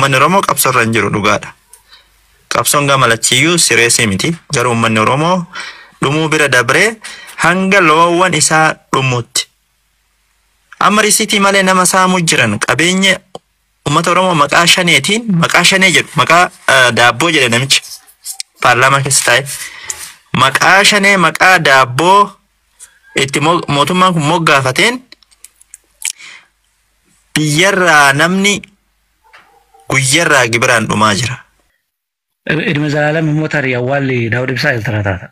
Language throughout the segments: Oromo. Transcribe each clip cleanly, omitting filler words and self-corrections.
Uummanni Oromoo qabsoorra hin jiru dhugaadha. Qabsoon gama lachiyyuu sireesii miti. Garuu uummanni Oromoo dhumuu bira dabree hanga loowwan isaa dhumutti. Amma risiitii malee nama saamuu jiran qabeenya uummata Oromoo maqaa shaneetiin, maqaa shanee jedhu, maqaa daabboo jedhe namichi paarlaamaa keessa taa'e. Maqaa shanee, maqaa daabboo itti mootummaan kun moggaafateen biyyarraa namni guyyarraa gibiraan dhumaa jira. Ilma Zalaalam immoo tarii awwaalli Daawud Ibsaa Eeltiraa taata.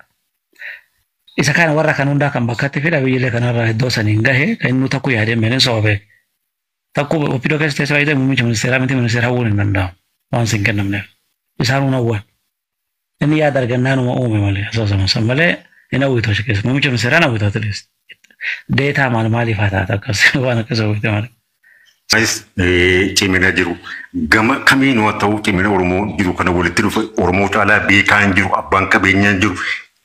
Isa kana warra kan hundaa kan bakkatti fedha biyyillee kanarraa iddoo saniin gahe kan inni takku yaadee meeneen soba beek. Takku OPDO keessa teessoo baay'ee muummicha ministeeraa miti, ministeera hawwuun hin danda'amu waan sin kennamneef. Isaan hun hawwan. Inni yaada argannaanuma uume malee asoosama san malee hin hawwitu achi keessa. Muummicha ministeeraa hin hawwitu atilees. Deetaa maal maaliif haa taata akkas waan akkas hawwite malee. Cimina jiru gama kamiinuu haa ta'u, cimina Oromoo jiru kana walitti dhufe Oromoo caalaa beekaan jiru, abbaan qabeenyaan jiru.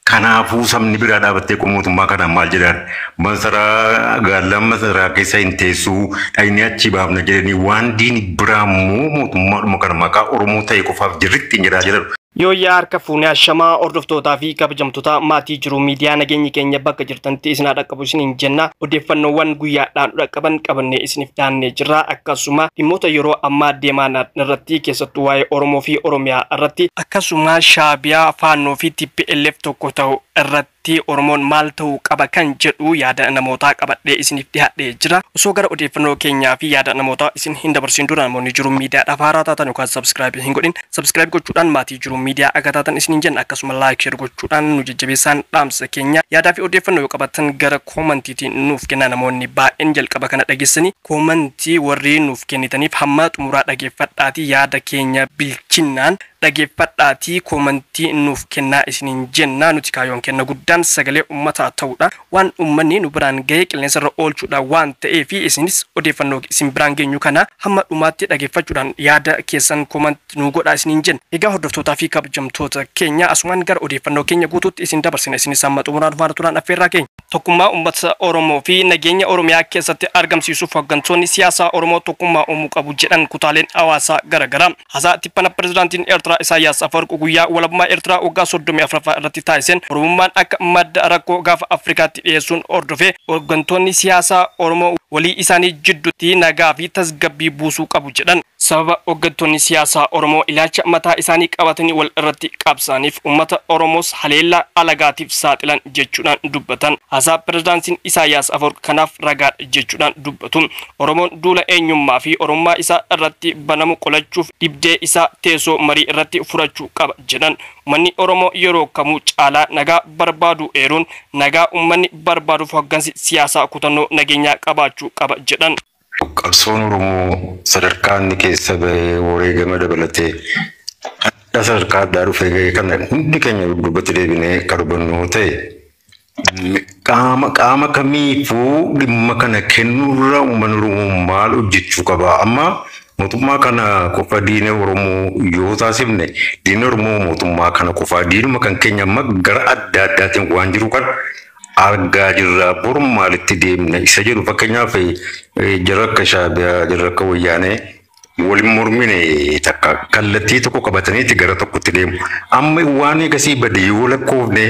Kanaafuu sabni biraa dhaabattee mootummaa kanaan maal jedhaan, masaraa gaallaan masaraa keessa hin teessuu, dhaqnee achi baafna jedhanii, waan diini biraa immoo mootummaadhuma kana maqaa Oromoo ta'e qofaaf jirritti hin jedhaa jedhan. Yooyyaa, harka fuunee, ashamaa hordoftootaa fi kabajamtoota maatii Jiru Miidiyaa, nageenyi keenya bakka jirtanitti isin haa dhaqqabu isiniin jenna. Odeeffannoowwan guyyaadhaan dhaqqaban qabannee isiniif dhiyaannee jirra. Akkasuma dhimmoota yeroo ammaa deemaa irratti, keessattuu waa'ee Oromoo fi Oromiyaa irratti, akkasuma Shaabiyaa, Faannoo fi TPLF tokko ta'u irratti Oromoon maal ta'uu qaba kan jedhu yaada namootaa qabadhee isiniif dhiyaadhee jira. Osoo gara odeeffannoo keenyaa fi yaada namootaa isin hin dabarsin dura, namoonni Jiru Miidiyaadhaaf haaraa taatan yookaan subscribe hin godhin subscribe gochuudhaan maatii Jiru Miidiyaa akka taatan isiniin jenna. Akkasuma like, share gochuudhaan nu jajjabeessaan dhaamsa keenya. Yaadaa fi odeeffannoo yoo qabaatan gara koomantiitiin nuuf kenna. Namoonni baay'een jalqaba kana dhageessanii koomantii warri nuuf kennitaniif, hamma xumuraa dhageeffadhaatii yaada keenya bilchinnaan dhageeffadhaatii koomantii nuuf kennaa isiniin jenna. Nuti kaayyoon kenna guddaan sagalee ummataa ta'uudha. Waan ummanni nu biraan ga'ee qilleensarra oolchuudha waan ta'eef, isinis odeeffannoo isin biraan geenyu kana hamma dhumaatti dhageeffachuudhaan yaada keessan koomantii nu godhaa isiniin jenna. Egaa hordoftootaa fi kabajamtoota keenya, asumaan gara odeeffannoo keenya guutuutti isin dabarsina. Isinis hamma xumuraan faana turaan affeerraa keenya. Tokkummaa uummata Oromoo fi nageenya Oromiyaa keessatti argamsiisuuf hooggantoonni siyaasaa Oromoo tokkummaa uumuu qabu jedhan kutaaleen hawaasaa garaagaraa. Haasaa tippana pirezidaantiin Eertiraa Isaayyaas Afawarqi guyyaa walabummaa Eertiraa waggaa 34ffaa irratti taasiseen Oromummaan akka madda rakkoo gaafa Afrikaatti dhiyeessuun hordofee, hooggantoonni siyaasaa Oromoo walii isaanii jidduutti nagaa fi tasgabbii buusuu qabu jedhan. Sababa hooggantoonni siyaasaa Oromoo ilaalcha mataa isaanii qabatanii wal irratti qabsaaniif uummata Oromoos haleellaa alagaatiif saaxilan jechuudhaan dubbatan. Haasaa pirezidaantiin Isaayyaas Afawarqi kanaaf ragaadha jechuudhaan dubbatu. Oromoon duula eenyummaa fi Oromummaa isaa irratti banamu qolachuuf dhibdee isaa teessoo marii irratti furachuu qaba jedhan. Uummanni Oromoo yeroo kamuu caalaa nagaa barbaadu eeruun, nagaa uummanni barbaaduuf hooggansi siyaasaa kutannoo nageenyaa qabaachuu qaba jedhan. Qabsoon Oromoo sadarkaa inni keessa bahee wareegama dabalatee hadha sadarkaa addaa dhufee ga'e kana hundi keenya dubbatti deebinee kan hubannu ta'e, qaama kamiifuu dhimma kana kennuurra uummanni Oromoo maal hojjechuu qaba? Amma mootummaa kana qofa diina Oromoo yoo taasifne, diina Oromoo mootummaa kana qofa, diinuma kan keenya amma gara adda addaatiin waan jiru kan argaa jirra. Boru maalitti deemna isa jedhu, fakkeenyaaf jara akka Shaabiyaa, jara akka Wayyaanee waliin mormine takka kallattii tokko qabataniiti gara tokkotti deemu. Amma waan eegasii bade yoo lakkoofne,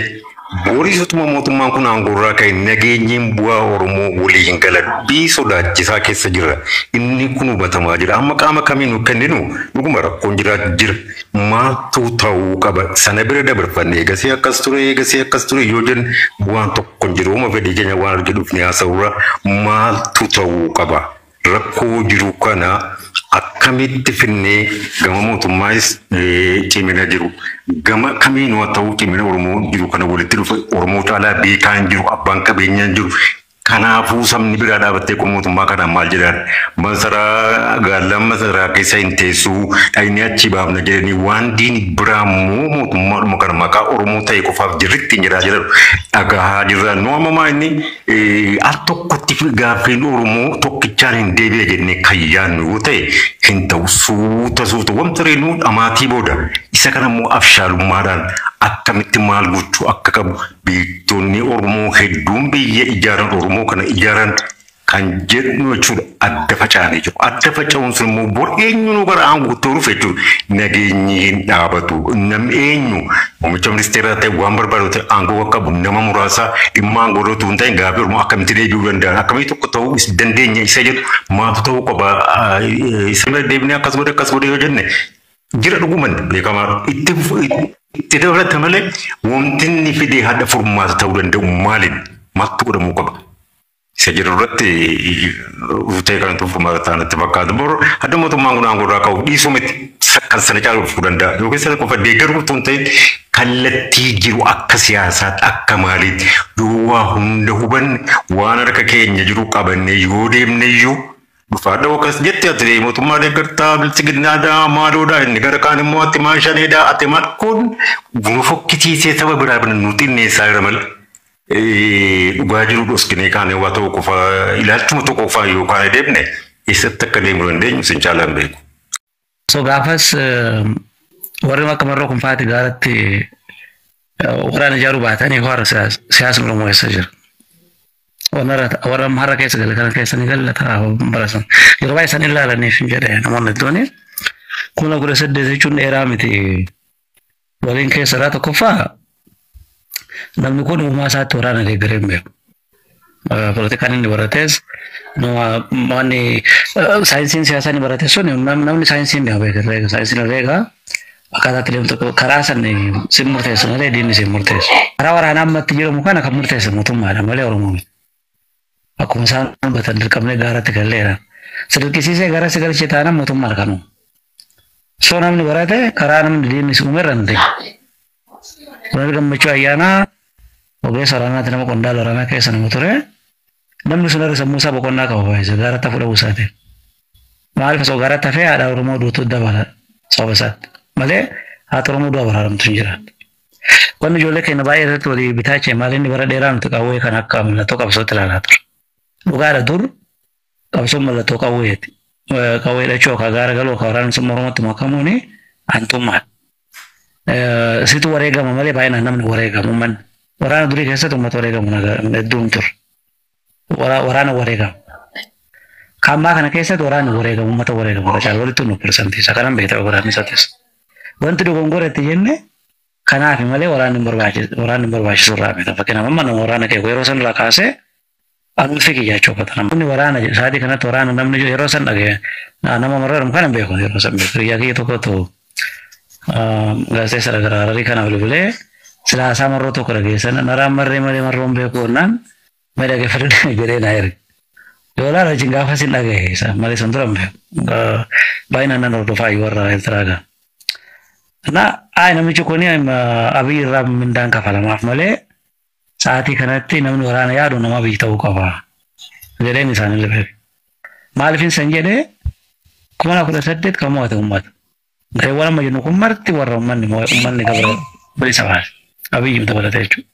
boriisotuma mootummaan kun aangoorraa ka'e nageenyiin bu'aa Oromoo walii hin galan bii sodaachisaa keessa jira. Inni kun hubatamaa jira. Amma qaama kamiin nu kenninu, dhuguma rakkoon jira jira. Maaltu ta'uu qaba? Sana bira dabarfanne eegasii akkas ture, eegasii akkas ture yoo jennu bu'aan tokko hin jiru. Uma fedhii keenya waan arge dhufne haasa'urra maaltu ta'uu qaba? Rakkoo jiru kana akkamitti finnee gama mootummaas cimina jiru gama kamiinuu haa ta'u, cimina Oromoo jiru kana walitti dhufe Oromoo caalaa beekaan jiru, abbaan qabeenyaan jiru. Kanaafuu sabni biraa dhaabattee mootummaa kanaan maal jedhaan, masaraa gaallaan masaraa keessa hin teessuu, dhaqnee achi baafna jedhanii, waan diini biraa immoo mootummaadhuma kana maqaa Oromoo ta'e qofaaf jirritti hin jedhaa jedhan dhagahaa jirra. Nu amma inni al tokkotti gaaffiin Oromoo tokkichaan hin deebi'e jennee kan yaadnu yoo ta'e hin ta'u, suuta suuta wanta reenuu dhamaatii booda. Isa kana immoo abshaalummaadhaan akkamitti maal gochuu akka qabu beektonni Oromoo hedduun biyya ijaaran, Oromoo kana ijaaran. Kan jedhu jechuudha adda faca'anii jiru. Adda faca'uun sun immoo bor eenyu nu gara aangootti dhufe jechuudha. Nageenyi hin dhaabatu. Namni eenyu muummicha ministeeraa ta'e waan barbaadu ta'e aangoo akka qabu nama muraasa dhimma aangoo irratti hin ta'in gaaffii Oromoo akkamitti deebi'uu danda'an akkamitti tokko ta'uu dandeenya isa jedhu maaltu ta'uu qaba isa bira deebinee akkas godhe akkas godhe yoo jenne jira dhuguman beekamaa itti dabalata malee wanti inni fidee haadha furmaata ta'uu danda'u maaliin maaltu godhamuu qaba. Isa jedhu irratti utee kanatu furmaata ta'an itti fakkaata. Bor adda mootummaan kun aangoo irraa ka'u dhiisuu miti kan sana caalu dhufuu danda'a. Yookiin sana qofa deeggaruu otoo hin ta'in kallattii jiru akka siyaasaatti akka maaliitti yoo waa hunda hubanne waan harka keenya jiru qabannee yoo deemne iyyuu dhufaadha akkas jette ati mootummaa deeggartaa bilchiginnaadhaa maaloodhaa inni gara kaan immoo ati maal shaneedhaa ati maal kun nu fokkisiisee saba biraa bira nu xinneessaa jira malee. Dhugaa jiru dhoskinee kaane waa tokko qofa ilaalchuma tokko qofa yookaan deemne eessatti akka deemuu dandeenyu sin caalaan beeku. So gaafas warri akka marroo kun faati gaaratti waraana ijaaruu baatanii warra siyaasni Oromoo eessa jira. Warra har'a keessa gale kana keessa ni galla ta'a barasan. Yeroo baay'ee isaan ilaalaniif hin jedhe namoonni hedduun 2018 jechuun dheeraa miti. Waliin keessa irraa tokkoffaa namni kun uumaa isaatti waraana deeggaree hin beeku. Poolitikaan inni barates wanni saayinsiin siyaasaa inni barate sun namni saayinsiin beeku herreega saayinsiin herreega akkaataa itti deemtu karaa san sin murteessu malee diinni sin murteessu. Karaa waraanaa ammatti jedhamu kana kan murteesse mootummaadha malee Oromoo miti. Akkuma isaan hubatan dirqamnee gaaratti galleera. Sirqisiisee gara si galchee taanaan mootummaadha kan uumu. So namni barate karaa namni diinni si uume irra hin deemu. Kunis gammachuu ayyaanaa ogeessa waraanaati nama qondaala waraanaa keessa nama ture. Namni sun irra sammuu isaa boqonnaa qaba baay'ee gaaratti hafuu dhabuu isaatiin. Maaliif osoo gaaratti hafee haadha Oromoo duutuu dabala sababa isaatti. Malee haati Oromoo du'a baraaramtu hin jiraattu. Wanni ijoollee keenya baay'ee irratti walii bitaa chee maal inni bara dheeraa nuti qawwee kan akka mallattoo qabsootti ilaalaa ture. Dhugaadha dur qabsoon mallattoo qawweeti. Qawwee dhachuu yookaan gaara galuu yookaan waraana bilisummaa Oromootti makamuuni hantummaadha. Situ wareegama malee baay'inaan namni wareegamu uummanni. Waraana durii keessatti uummata wareegamu hedduu hin turre. Waraana wareegama. Kammaa kana keessatti waraanni wareegamu uummata wareegamu irra caala walitti nu persantii isa kanan beektaa waraanni isatis. Wanti dogongora itti jenne kanaaf malee waraanni hin barbaachisu irraa miti. Fakkeenyaaf amma nama waraana kee yeroo san irraa kaasee anuu fi kiyyaa uffata. Namni waraana jedhu sa'aatii kanatti waraana namni yeroo san dhaga'e nama marraadhamu kana hin beeku yeroo san beeku. Hiriyaa kiyya tokkotu gaazexeessa gara Hararii kana bilbilee silaasaa marroo tokko dhageessan naraan marree malee marroon beeku jennaan mee dhaggeeffadhu jedhee na erge. Yoo laala wajjin gaafa sin dhagahe isa malee san dura hin beeku. Baay'inaan nan hordofaa iyyuu warra Eertiraa gaa. Na ayi namichi kun Abiy irraa mindaan kafalamaaf malee sa'aatii kanatti namni waraana yaadu nama Abiy ta'uu qaba jedheen isaanillee beeku. Maaliif san jedhee 2018 kan mo'ate uummata. Gareewwan amma jennu kun marti warra uummanni gabra bilisa baase. Abiyyi dabalatee jechuudha.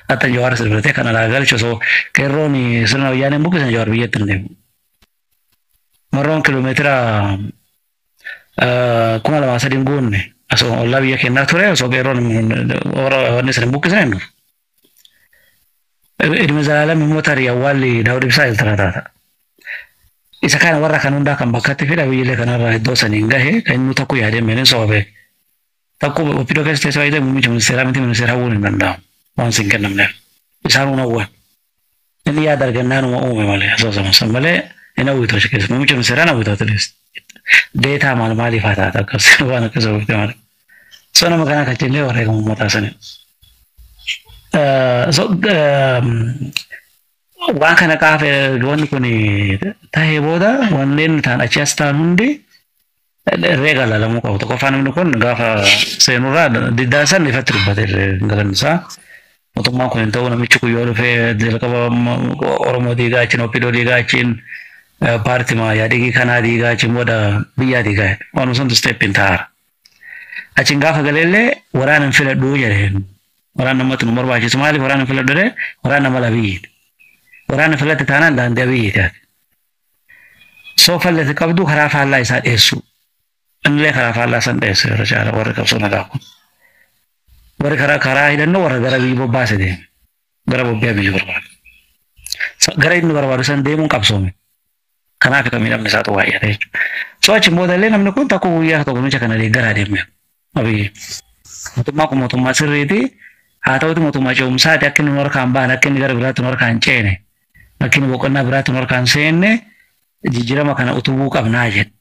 Hatta Jawaaris dabalatee kan alaa galchu osoo qeerroon sirna wayyaanee hin buqqisan Jawaar biyyatti hin deemu. Marroon kiiloomeetira 2003 hin guunne osoo ollaa biyya kennaa ture osoo qeerroon warra wanni sana hin buqqisan hin dhufu. Ilmi Zalaalam immoo tarii awwaalli Daawud Ibsaa Eertiraa taata. Isa kana warra kan hundaa kan bakkatti fida biyyillee kanarraa iddoo saniin gahe kan inni tokko yaadee meenin soba beeku. Tokko ofiidoo keessa teessoo baay'ee muummicha ministeeraa miti ministeera hawwuun hin danda'amu waan sin kennamneef. Isaan hun hawwan. Inni yaada argannaa numa uume malee asoosama san malee hin hawwitu achi keessa. Muummicha ministeeraa hawwitu at least. Deetaa maal maaliif haa taata akkas waan akkas hawwite malee. So nama kanaa kan jennee wareegama uummataa sanii. So waan kana qaafe wanni kun tahee booda wanneen ta'an achi as ta'an hundi herreega ilaalamuu qabu. Tokkoffaa namni kun gaafa seenurraa diddaa san ifatti dubbate galanni isaa. Mootummaan kun hin ta'u namichi kun yoo dhufee jalqaba Oromoo diigaa achiin Oppidoo diigaa achiin paartii yaadigii kanaa diigaa achiin booda biyyaa diigaa jedhe. Waanuma santu step hin ta'aara. Achiin gaafa galeellee waraana hin filadhuu jedheen. Waraana namatti nu barbaachisu maaliif waraana hin filadhu jedhee waraana mala biyyiiti. Waraana filatte taanaan daandii biyyiiti ati. Soo fallate qabdu karaa faallaa isaa dhiyeessu. Innillee karaa faallaa san dhiyeessu yeroo caala warri qabsoo nagaa kun. Warri karaa hidhannoo warra gara biyyi bobbaase deeme. Gara bobbiyaa biyyi barbaada. Gara inni barbaadu san deemuun qabsoome. Kanaaf kan miidhamni isaatu baay'ata jechuudha. So achiin booda illee namni kun takka guyyaa tokko namicha kana deeggaraa deeme. Abiyyi. Mootummaa kun mootummaa sirriiti. Haa ta'uti mootummaa ce'umsaati akka inni nu harkaan baane, akka inni gara biraatti nu harkaan ceene, akka inni boqonnaa biraatti nu harkaan seenne jijjiirama kana utubuu qabnaa jedhe.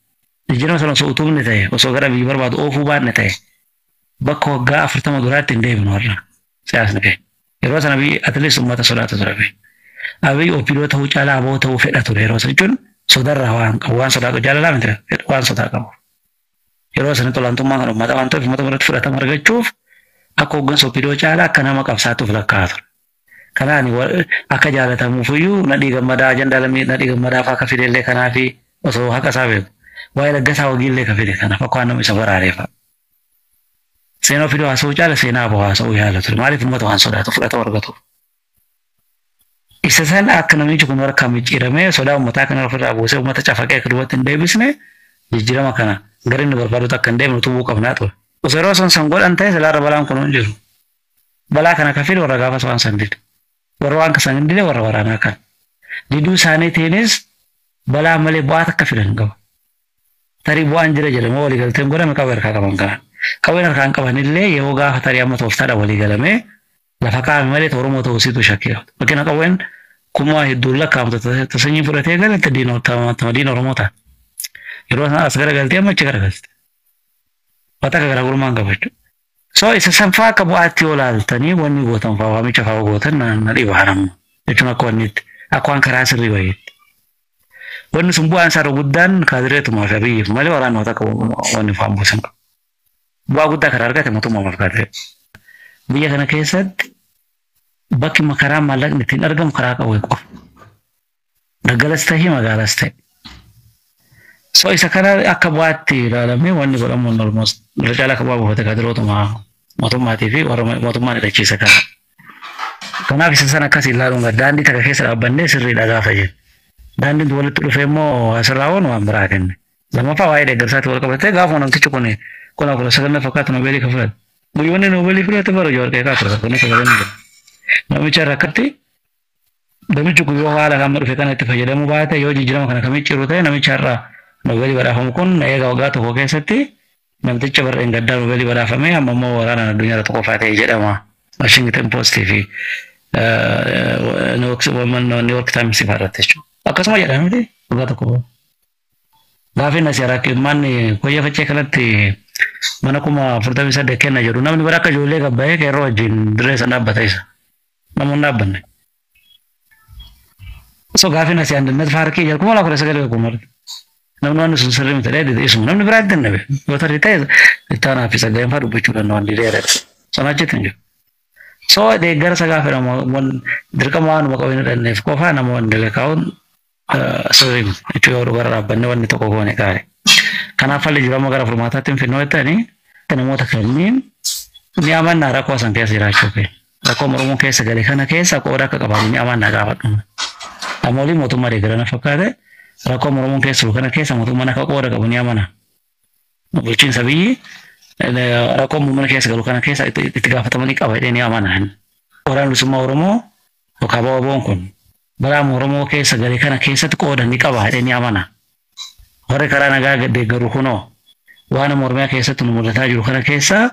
Jijjiirama sana osoo utubni ta'e, osoo gara biyyi barbaadu oofuu baanne ta'e, bakka waggaa 40 duraatti hin deebinu har'a siyaasni keenya. Yeroo sana biyyi atleast uummata sodaata ture biyyi. Abiyyi OPDO ta'uu caalaa ABO ta'uu fedha ture yeroo sana jechuun sodarraa waan qabu, waan sodaa qabu jaalalaa miti, waan sodaa qabu. Yeroo sanatti olaantummaa kan uummata waan ta'eef uummata biratti fudhatama argachuuf akka hooggansa OPDO caalaa akka nama qabsaatuuf lakkaa'aa ture. Kanaan akka jaalatamuuf iyyuu Nadhii Gammadaa ajandaa lammii Nadhii Gammadaa fa'aa akka fidellee kanaafi osoo haqa isaa beeku. Waa'ee Laggasaa Wagiillee ka fide kanaaf akka waan nama isa baraareefa. Seenaa OPDO haasa'uu caala seenaa ABO haasa'uu yaala ture. Maaliif uummata waan sodaatu fudhatama argatuuf. Isa san akka namichi kun harkaa micciiramee sodaa uummataa kana ofirraa buusee uummata cafaqee akka duubatti hin deebisne jijjiirama kana gara inni barbaadutti akka hin deemne utubuu qabnaa ture. Osoo yeroo san san godhan ta'e silaarra balaan kun hin jiru. Balaa kana kan fide warra gaafas waan san dide. Warra waan san hin dide warra waraanaa kan. Diduu isaaniitiinis balaa malee bu'aa takka fidan hin qabu. Tarii bu'aan jira jedhamee waliigalteen godhame qawwee harkaa qaban kana. Qawween harkaan qaban illee yeroo gaafa tarii amma tooftaadhaan waliigalamee lafa kaa'ame malee Oromoo ta'uu isiitu shakkii qabdu. Fakkeenya qawween kuma hedduun lakkaa'amtu tasanyiin fudhatee gale diina Oromoo ta'a. Yeroo sana as garagaltee amma achi garagalte. Wanta akka garaagarummaa hin qabu jechuudha. So isa san fa'aa akka bu'aatti yoo laaltanii wanni gootan fa'aa waamicha fa'aa gootan na dhiba namni. Jechuun akka wanni itti akka waan karaa sirrii wayiitti. Wanni sun bu'aan isaa irra guddaan kaadireetumaa fi Abiyyiif malee waraanota akka wanni fa'aan buusan qabu. Bu'aa guddaa karaa argate mootummaa fi kaadiree. Biyya kana keessatti bakki karaa maallaqni ittiin argamu karaa qawwee qofa. Daggalas ta'e magaalaas ta'e. So isa kana akka bu'aatti ilaalamee wanni godhamu almost irra caalaa akka bu'aa buufate kaadirootuma mootummaatii fi warra mootummaan hidhachiise kana. Kanaaf isa sana akkas ilaaluun daandii takka keessa dhaabbannee sirriidha gaafa jennu. Daandiin walitti dhufee immoo asirraa waan waan biraa kenne. Lammaffaa waa'ee deeggarsaatti wal qabatee gaafa namtichi kun 19 fakkaatu Noobeelii kan fudhate. Guyyoonni Noobeelii fudhate bara Jawaar qeeqaa ture. Kunis sagalee ni jira. Namicha rakkatti namichi kun yoo haala amma dhufe kana itti fayyadamuu baate, yoo jijjiirama kana kamii ciru ta'e, namicha har'a Noobeelii badhaafamu kun eega waggaa tokko keessatti namticha bara gaddaa Noobeelii badhaafamee amma immoo waraana addunyaa irra tokkoffaa ta'e jedhama. Washington Post fi New York Times irratti jechuudha. Akkasuma jedhama miti waggaa tokko booda. Gaafa inni asii manni koyya faccee kanatti mana 48,000 kenna jedhu namni bara akka ijoollee gabbaa'ee qeerroo wajjin dirree sana dhaabbata isa. Namoonni dhaabbanne. So gaafa inni asii Andinet Paarkii jedhu 2019 beeku. Namni waan sun sirrii miti dheedhe isuma namni biraa itti nabe. Yoo tarii ta'e itti aanaa fi sagaleen fa'aa dubbachuu danda'an didee sana achitti hin jiru. So deeggarsa gaafa jedhamu dirqama waanuma qabu hin hidhanneef qofaa namoonni kaa'uun sirrii miti. Jechuun yoo gara dhaabbannee wanni tokko goone gaarii. Kanaaf falli jiru amma gara furmaataatti hin finnoo jettanii namoota kanneen ni amannaa rakkoo san keessa jiraachuu keenya. Rakkoo Oromoon keessa gale kana keessa qooda akka qabaatu ni amannaa gaafadhu. Amoolii mootummaa deeggarana fakkaate rakkoo Oromoon keessa jiru kana keessa mootummaan akka qooda qabu ni amana. Bulchiinsa biyyi rakkoo uummanni keessa galu kana keessa itti gaafatamanii qaba jedhee ni amana. Waraanni bilisummaa Oromoo yookaan ABO'n kun balaa Oromoo keessa gale kana keessatti qooda ni qaba jedhee ni amana. Warri karaa nagaa deeggaru kunoo waan Oromiyaa keessatti nu mudataa jiru kana keessa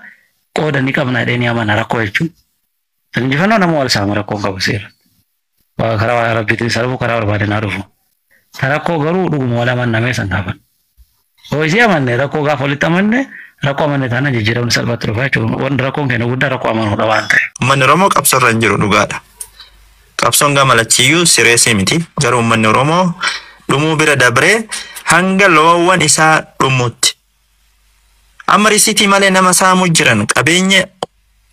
qooda ni qabna jedhee ni amana rakkoo jechuudha. Injifannoo nama wal saama rakkoon qabu seera. Karaa rabbiitiin sarbu karaa barbaade naa dhufu. Rakkoo garuu dhuguma wal amannamee san gaafan. Yoo isii amanne rakkoo gaafa walitti amanne rakkoo amanne taanaan jijjiiramni salphaatti dhufa jechuudha. Wanti rakkoon keenya guddaa rakkoo amanuudha waan ta'eef. Uummanni Oromoo qabsoorra hin jiru dhugaadha. Qabsoon gama lachiyyuu sireesii miti. Garuu uummanni Oromoo dhumuu bira dabree hanga loowwan isaa dhumutti. Amma risiitii malee nama saamuu jiran qabeenya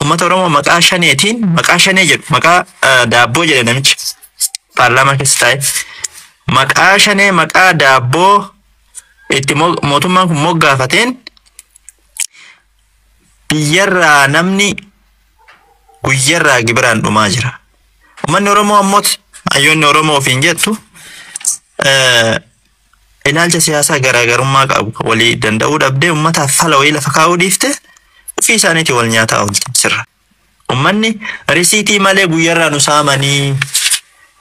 uummata Oromoo maqaa shaneetiin, maqaa shanee jedhu, maqaa daabboo jedhe namichi paarlaamaa keessa taa'e. Maqaa shanee, maqaa daabboo itti mootummaan kun moggaafateen biyyarraa namni guyyarraa gibiraan dhumaa jira. Uummanni Oromoo ammoo hayyoonni Oromoo ofiin jettu ilaalcha siyaasaa garaagarummaa qabu walii danda'uu dhabdee uummataaf fala wayii lafa kaa'uu dhiifte ofii isaaniitii wal nyaataa oolti sirra. Uummanni risiitii malee guyyarraa nu saamanii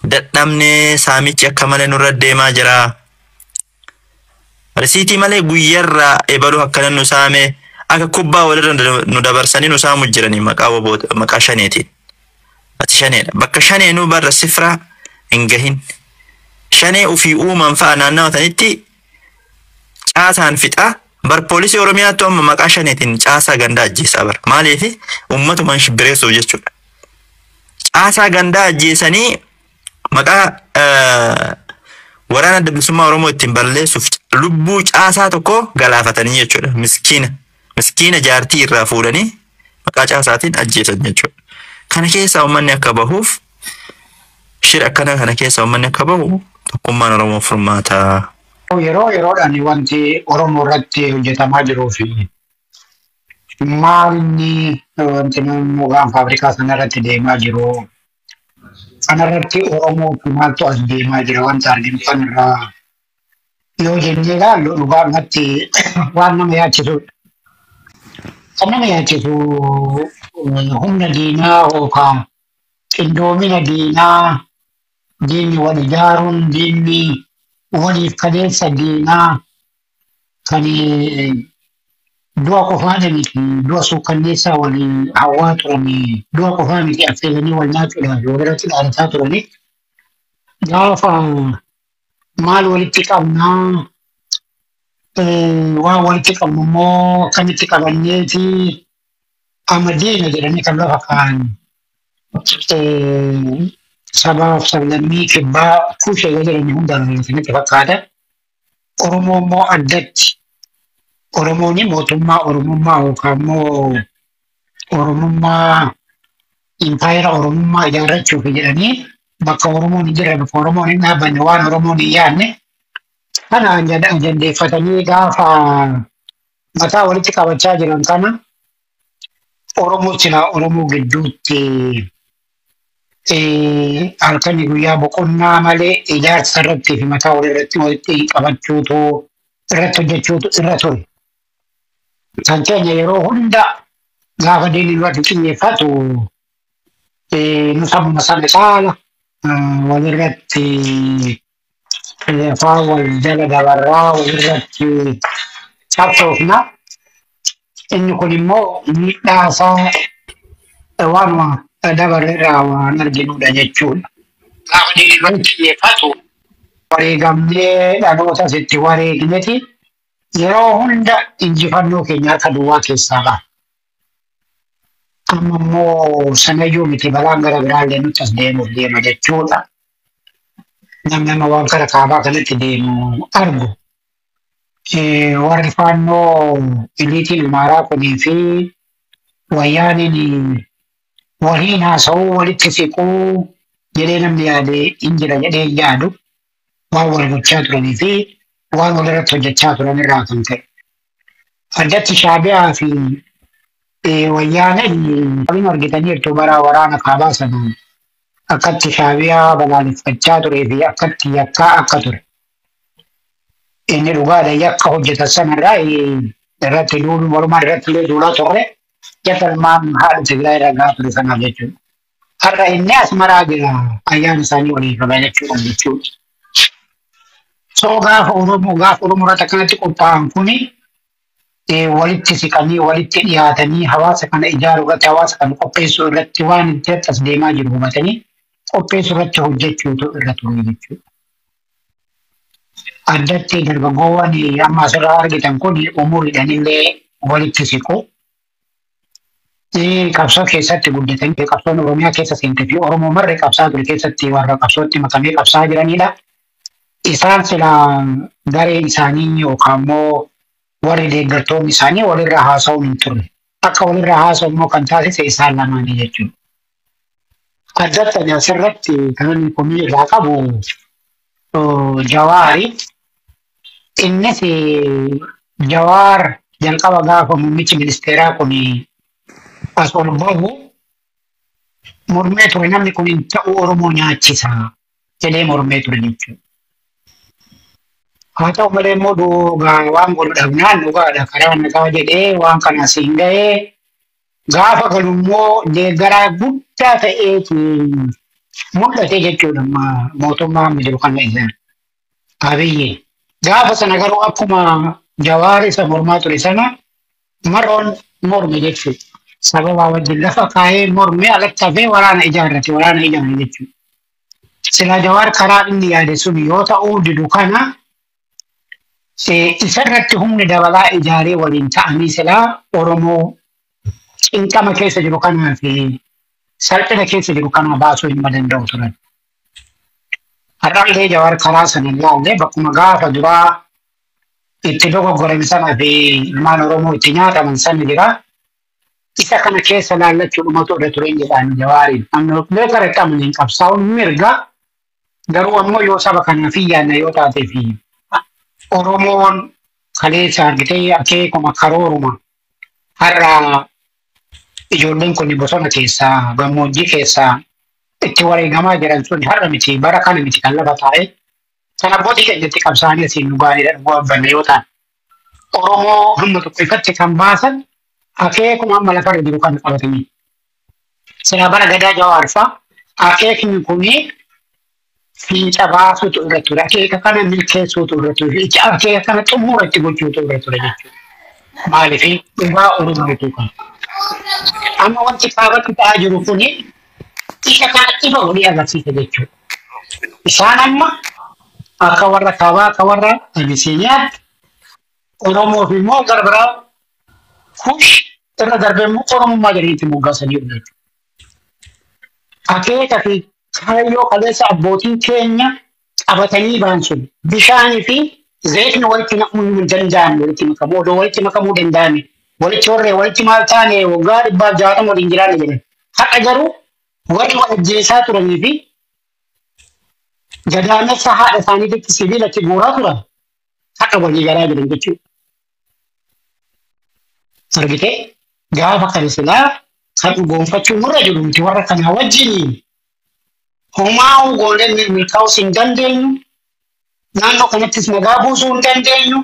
Dadhabnee saamichi akka malee nurra deemaa jira. Risiitii malee guyyarraa ebaluu akkana nu saame akka kubbaa walirra nu dabarsanii nu saamu jiranii maqaa woboota maqaa shaneetiin. Ati shaneedha. Bakka shaneenuu barra sifraa hin gahin. Shanee ofii uuman fa'a naannawa sanitti caasaan fixaa. Bar poolisii Oromiyaattu amma maqaa shaneetiin caasaa gandaa ajjeesaa bara. Maaliif ummatumaan shibbireessuuf jechuudha. Caasaa gandaa ajjeesanii maqaa waraana adda bilisummaa Oromoo ittiin balleessuuf lubbuu caasaa tokko galaafatanii jechuudha. Miskiina. Miskiina jaartii irraa fuudhanii maqaa caasaatiin ajjeesan jechuudha. Kana keessaa uummanni akka bahuuf shira akkana kana keessaa uummanni akka bahu tokkummaan Oromoo furmaata. Yeroo yeroodhaan wanti Oromoo irratti hojjetamaa jiruu fi maalni wanti naannoo gaanfa Afrikaa sana irratti deemaa jiru kanarratti Oromoo maaltu as deemaa jira wanta arginu kanarraa yoo jennee ilaallu dhugaadhumatti waan nama yaachisudha. Kan nama yaachisu humna diinaa yookaan qindoomina diinaa, diinni wal ijaaruun, diinni waliif kaleessa diinaa kan du'a qofaa miti, du'a suukkanneessaa waliin hawwaa turanii, du'a qofaa miti affeelanii wal nyaachuudhaaf walirratti dhaadataa turanii gaafa maal walitti qabnaa, waan walitti qabnu immoo akkamitti qabanneeti amma deena jedhanii kan lafa kaa'an sabaaf sablammii kibbaa kuushee jedhanii hundaan natti fakkaata. Oromoo immoo addatti Oromoon mootummaa Oromummaa yookaan immoo Oromummaa impaayera Oromummaa ijaarrachuuf jedhanii bakka Oromoon hin jirre, bakka Oromoon hin dhaabbanne, waan Oromoon hin yaadne kana ajandeeffatanii gaafa mataa walitti qabachaa jiran kana Oromoo silaa Oromoo gidduutti halkanii guyyaa boqonnaa malee ijaarsa irratti fi mataa walirratti walitti qabachuutu irratti hojjechuutu irra ture. Kan keenya yeroo hunda gaafa diinni nurratti xiyyeeffatu nu sabuma sana caala walirratti afaan wal jala dabarraa walirratti cabsoofna. Inni kun immoo miidhaa isaa waanuma dabarre irraa waan arginudha jechuudha. Gaafa diinni nurratti xiyyeeffatu wareegamnee dhaloota asitti wareegneti yeroo hunda injifannoo keenya harka duwwaa keessaa ba'a. Amma immoo sanayyuu miti, balaan gara biraallee nutti as deemuuf deema jechuudha. Namni amma waan kara kaabaa kanatti deemu argu. Warri faannoo eliitiin Amaaraa kunii fi wayyaaniin waliin haasa'uu walitti siquu jedhee namni yaade hin jira jedhee hin yaadu. Waan wal gochaa turanii fi waan wal irratti hojjechaa turan irraa kan ka'e. Addatti Shaabiyaa fi wayyaaneen argitaniirtu bara waraana kaabaa sana akkatti Shaabiyaa balaaleffachaa turee fi akkatti yakkaa akka ture. Inni dhugaadha, yakka hojjetan sanarraa irratti duulu walumaa irratti illee duulaa turre yakka ilmaan haadha Tigraay irra gahaa ture sanaaf jechuudha. Har'a inni as maraa jira ayyaana isaanii waliin kabajachuudhaan jechuudha. So gaafa Oromoo gaafa Oromoo irratti akkanatti qophaa'an kuni walitti siqanii walitti dhiyaatanii hawaasa kana ijaaruu irratti, hawaasa kana qopheessuu irratti, waan itti as deemaa jiru hubatanii qopheessuu irratti hojjechuutu irra ture jechuudha. Addatti dargaggoowwan amma asirraa argitan kun umuriidhaan illee walitti siqu. Qabsoo keessatti guddatanii qabsoon Oromiyaa keessa seentee fi Oromoo marre qabsaa ture keessatti warra qabsootti makamee qabsaa jiranidha. Isaan silaa gareen isaanii yookaan immoo warri deeggartoonni isaanii walirra haasa'uun hin turre. Akka walirra haasa'u immoo kan taasise isaan lamaanii jechuudha. Addatti ani asirratti kan inni komii irraa qabu Jawaari. Innis Jawaar jalqaba gaafa muummichi ministeeraa kun as ol bahu mormee ture, namni kun hin ta'u Oromoo nyaachisa jedhee mormee ture jechuudha. Haa ta'u malee immoo dhugaa waan godhu dhabnaan dhugaadha karaa nagaa jedhee waan kana siin ga'ee gaafa galu immoo deeggaraa guddaa ta'eeti. Mul'ate jechuudha mootummaa amma jiru kana isaan. Abiyyi. Gaafa sana garuu akkuma Jawaar isa mormaa ture sana Marroon morme jechuudha. Sababa wajjin lafa kaayee mormee alatti hafee waraana ijaarrate waraana ijaarre jechuudha. Silaa Jawaar karaa inni yaade sun yoo ta'uu didu kana isarratti humni dabalaa ijaaree waliin ta'anii silaa Oromoo cinqama keessa jiru kanaa fi salphina keessa jiru kanaa baasuu hin danda'u turan. Har'allee Jawaar karaa sana ilaalle bakkuma gaafa duraa itti dogoggorame sana fi ilmaan Oromoo itti nyaataman sana jira. Isa kana keessa laallachuu dhumatu irra tureen jedhaan Jawaariin. Namni beeka qaamni hin qabsaa'uun mirga garuu ammoo yoo saba kanaaf hin yaadne yoo taatee fi Oromoon kaleessa argitee akeekuma karooruma har'a ijoolleen kun bosona keessaa gammoojjii keessaa itti wareegamaa jiran sun har'a miti bara kana miti kan lafa taa'e sana abbootii keenyatti qabsaa'anii asiin nu gaariidha dhugaa yoo ta'an Oromoo hamma tokko ifatti kan baasan akeekuma amma lafarra jiru kan qabatanii. Silaa bara gadaa Jawaar fa'a akeekni kuni fiixa baasuutu irra ture. Akeeka kana milkeessuutu irra ture. Akeeka kana xumura itti gochuutu irra ture jechuudha. Maaliif dhugaa Oromootu kana. Amma wanti kaabatti ta'aa jiru kuni isa kana ifa godhee agarsiisa jechuudha. Isaan amma akka warra kaabaa akka warra Abisiiniyaatti Oromoof immoo gara biraa Kush irra darbee immoo Oromummaa jedhanii itti moggaasanii jiru jechuudha. Akeeka fi kaayyoo kaleessa abbootiin keenya qabatanii ba'an sun bishaanii fi zayitni walitti naqamuu hin danda'amne walitti makamuu odoo walitti makamuu danda'ame walitti horree walitti maal taane waggaa 160 waliin jiraanne jedhan. Har'a garuu warri wal ajjeesaa turanii fi gadaamessa haadha isaaniitti sibiilatti guuraa turan har'a walii galaa jiran jechuudha. Argitee gaafa kana silaa kan dhugoonfachuu nurra jiru miti warra kanaa wajjiniin homaa goonee milkaa'uus hin dandeenyu naannoo kanattis nagaa buusuu hin dandeenyu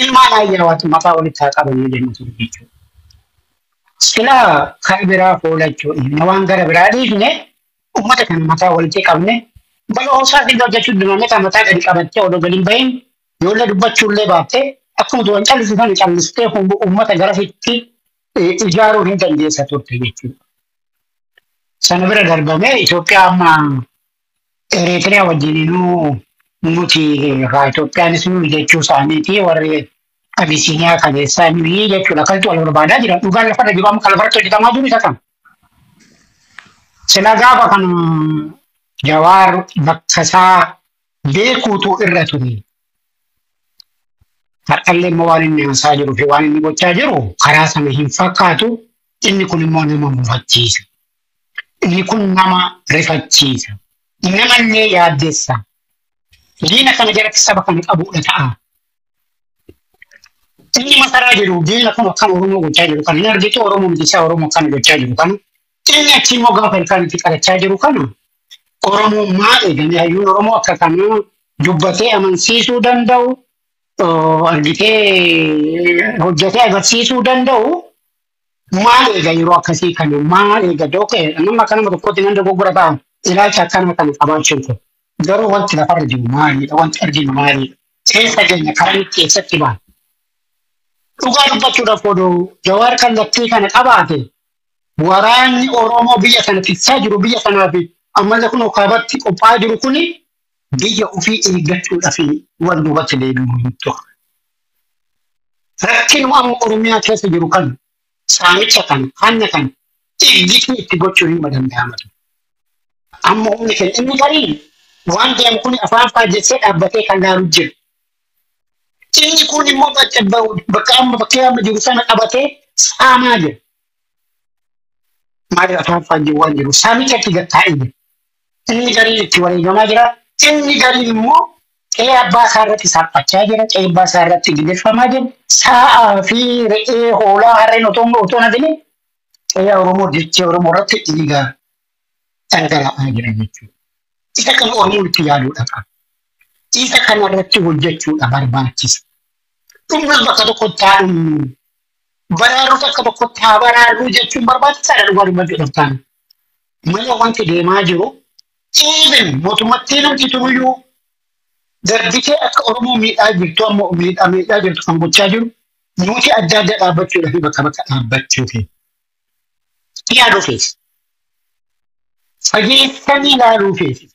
ilmaan ayyaawwaatti mataa walitti haa qabannu jennu ture jechuudha. Silaa kan biraa foolachuu dhiifne waan gara biraa dhiifne uummata kana mataa walitti qabne bal'oo isaa fi hojjechuu duraanii kan mataa gadi qabattee odoo gadi hin bahin yoollee dubbachuullee baattee akkuma duraan callisisan callistee uummata garasitti ijaaruu hin dandeessa turte jechuudha. Sana bira darbamee Itoophiyaa amma Eritiriyaa wajjininuu nuti Itoophiyaanis nuyi jechuu isaaniiti warri Abisiiniyaa kaleessaa nuyi jechuudha. Akkasitti wal barbaadaa jiran dhugaan lafarra jiru amma kan lafarratti hojjetamaa jiru isa kana. Sila gaafa kana Jawaar bakka isaa beekuutu irra ture. Har'allee immoo waan inni haasaa jiruu fi waan inni gochaa jiru karaa sana hin fakkaatu. Inni kun immoo nama mufachiisa. Inni kun nama rifachiisa. Namallee yaaddessa. Diina kana jalatti saba kana qabuudha ta'a. Inni masaraa jiru diina kun akkana Oromoo gochaa jiru kana hin argitu Oromoo miti isaa Oromoo akkana gochaa jiru kana. Inni achi immoo gaafa ilkaan itti qalachaa jiru kana Oromoo maal eegame hayyuun Oromoo akka kanaa dubbatee amansiisuu danda'u argitee hojjetee agarsiisuu danda'u maal eega yeroo akkasii kana maal eega dookee nama akka nama tokkotti nan dogoggora ta'an ilaalcha akkana kana qabaachuun kun garuu wanti lafarra jiru maalidha wanti arginu maalidha keessa keenya karaa itti eessatti baana. Dhugaa dubbachuudhaaf odoo Jawaar kallattii kana qabaate waraanni Oromoo biyya kana tiksaa jiru biyya kanaa fi ammallee kun kaabatti qophaa'aa jiru kuni biyya ofii eeggachuudhaaf wal duubatti deebi'uu hin turre. Rakkinuma amma Oromiyaa keessa jiru kan saamicha kana hanna kana eeggitni itti gochuu hin danda'amatu. Amma humni keenya inni gariin waan deemu kun afaan faajjessee dhaabbatee kan laalu jira. Inni kun immoo bakka amma bakkee amma jiru sana qabatee saamaa jira. Maali afaan faajjii waan jiru saamicha itti gattaa'ee jira. Inni gariin itti wareegamaa jira. Inni gariin immoo qe'ee abbaa isaa irratti salphachaa jira. Qe'ee abbaa isaa irratti gidirfamaa jira. Sa'aa fi re'ee hoolaa harreen otoo hin hafin qe'ee Oromoo dachee Oromoo irratti dhiiga dhangala'aa jira jechuudha. Isa kana Oromoon itti yaaduudha qaba. Isa kana irratti hojjechuudha barbaachisa. Dhumnas bakka tokkotti haa dhumnu. Baraarus akka tokkotti haa baraarru jechuun barbaachisaadha dhugaa dubbachuudhaaf taana. Malee wanti deemaa jiru Even mootummaatti namti turuyyuu darbitee akka Oromoo miidhaa jirtu ammoo miidhaa jirtu kan gochaa jiru nuti adda adda dhaabbachuudhaaf bakka bakka dhaabbachuufi. Yaaduu feesi. Fageessanii ilaaluu feesi.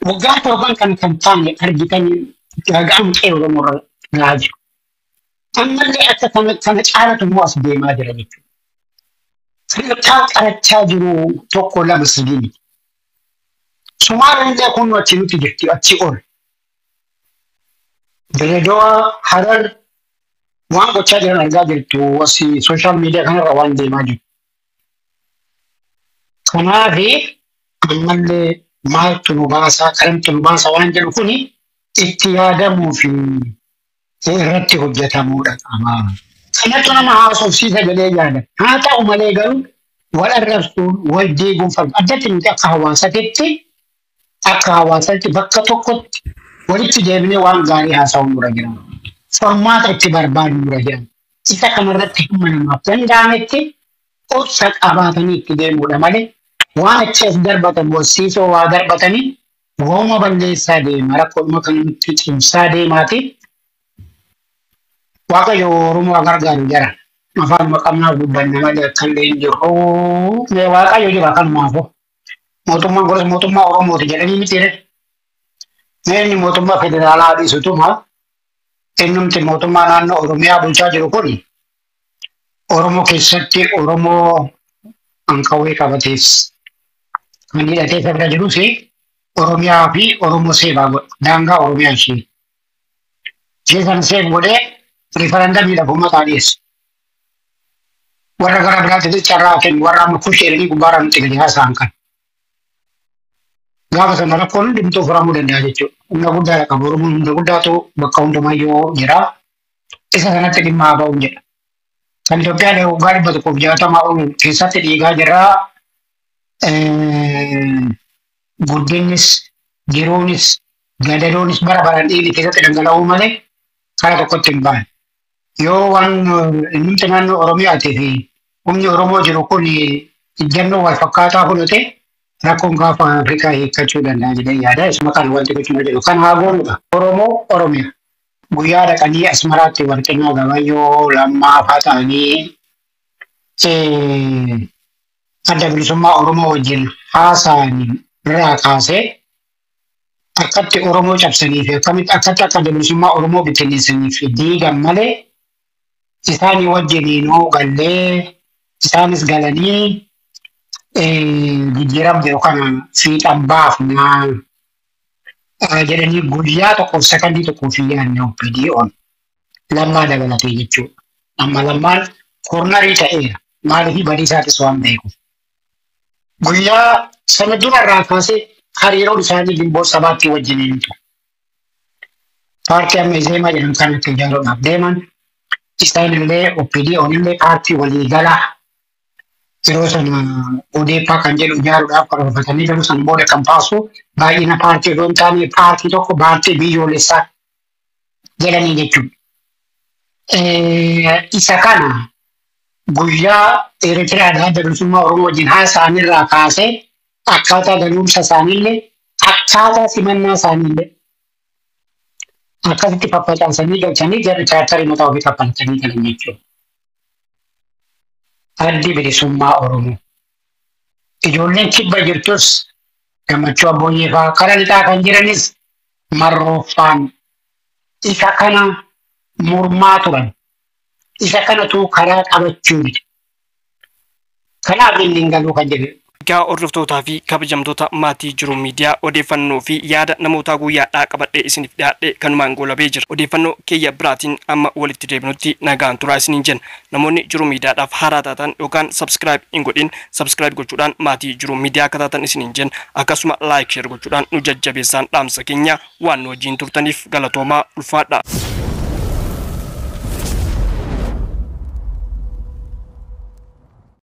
Waggaa torban kan kan taane argitanii gaaga'am qe'ee Oromoo irra gahaa jiru. Ammallee akka kana caalatu immoo as deemaa jira jechuudha. Sadarkaa qarachaa jiru 1 2 3 miti. Sumaalillee kun achi nuti jirti achi ol. Dirreedawaa Harar waan gochaa jiran argaa jirtu asii sooshaal miidiyaa kanarra waan deemaa jiru. Kanaaf ammallee maaltu nu baasaa karamtu nu baasaa waan jedhu kuni itti yaadamuu fi irratti hojjetamuudha qaba. Kanattu nama haasofsiisa jedhee yaada. Haa ta'u malee garuu wal arrabsuun wal diiguun addatti nuti akka hawaasaatti bakka tokkotti walitti deebinee waan gaarii haasa'uun nurra jira. Furmaata itti barbaadu nurra jira. Isa kanarratti hamma namaaf danda'ametti obsa qabaatanii itti deemuudha malee waan achi as darbatan walsiisoo waa darbatanii wooma balleessaa deema rakkoodhuma kanatti cimsaa deemaati. Waaqayyo Oromoo gargaaru jira. Afaan maqamnaaf dubbanna malee akkallee hin jiru. Waaqayyo jira kanumaafuu. Mootummaan kunis mootummaa Oromooti jedhanii miti jedhe. Inni mootummaa federaalaa dhiisutuma innumti mootummaa naannoo Oromiyaa bulchaa jiru kun Oromoo keessatti Oromoo hanqawwee qabatees kan hidhatee sabra jirus Oromiyaa fi Oromoo seebaa godha. Daangaa Oromiyaa ishee. Ishee sana seef godhee rifarandamiidhaaf uummataa dhiyeesse. Warra gara biraatti carraa kennu warra amma kusheelanii gubbaarraa nutti gadi haasa'an kan. Gaafa sana rakkoon hundumtuu furamuu danda'a jechuudha. Humna guddaadha qabu. Oromoon humna guddaatu bakka hundumayyuu jira. Isa sanatti dhimma haa ba'uun jedha. Kan Itoophiyaan waggaa 160 ol keessatti dhiigaa jira. Guddinnis, jiruunis, gadadoonis bara baraan dhiigni keessatti dhangala'uu malee karaa tokkotti hin baane. Yoo waan innumti naannoo Oromiyaatii fi humni Oromoo jiru kun ijjannoo wal fakkaataa fudhate rakkoon gaafa Afrikaa hiikkachuu danda'a jedhee yaada. Isuma kana wanti gochuu jedhu kan haa goonudha. Oromoo Oromiyaa. Guyyaa dhaqanii Asmaraatti Warqinaa Gabayyoo Lammaa fa'aa ta'anii adda bilisummaa Oromoo wajjin haasa'an irraa kaasee akkatti Oromoo cabsanii fi akkamitti akkatti akka adda bilisummaa Oromoo bittinneessanii fi diigan malee isaanii wajjiniinuu gallee isaanis galanii jijjiiram jiru kana fiixan baafnaa jedhanii guyyaa tokkoof sakandii tokkoof hin yaadne OPDO'n Lammaa dabalatee jechuudha. Amma Lammaan koornarii ta'eera. Maaliif badii isaatis waan beekuuf. Guyyaa sana durarraa kaasee hariiroon isaanii Gimboo sabaatti wajjiniin ture. Paartii amma Izeemaa jedhamu kanatti ijaaruudhaaf deeman isaan illee OPDO'n illee paartii waliigalaa yeroo sana ODP kan jedhu ijaaruudhaaf karoorfatanii jiru sana booda kan baasu baay'ina paartii osoo hin taane paartii tokko paartii biyyoolessaa jedhanii jechuudha. Isa kana guyyaa Eritiraadhaa adda bilisummaa Oromoo wajjin haasa'an irraa kaasee akkaataa galuumsa isaaniillee akkaataa simannaa isaaniillee akkasitti faffacaasanii galchanii jarri chaartarii mataa ofii kaffaltanii galan jechuudha. Addi bilisummaa Oromoo. Ijoolleen kibba jirtus gammachuu abbooyyee fa'aa karaa lixaa kan jiranis marrooffaan isa kana mormaa turan. Isa kanatu karaa qabachuu dide. Kanaaf inni hin galuu kan jedhe. Egaa hordoftootaa fi kabajamtoota maatii jiru miidiyaa odeeffannoo fi yaada namootaa guyyaadhaa qabadhee isiniif dhiyaadhe kanumaan goolabee jira. Odeeffannoo keeyya biraatiin amma walitti deebinutti nagaan turaa isiniin jenna. Namoonni jiru miidiyaadhaaf haaraa taatan yookaan subscribe hin godhin subscribe gochuudhaan maatii jiru miidiyaa akka taatan isiniin jenna. Akkasuma like share gochuudhaan nu jajjabeessaan dhaamsa keenya waan nu wajjin turtaniif galatoomaa ulfaadha.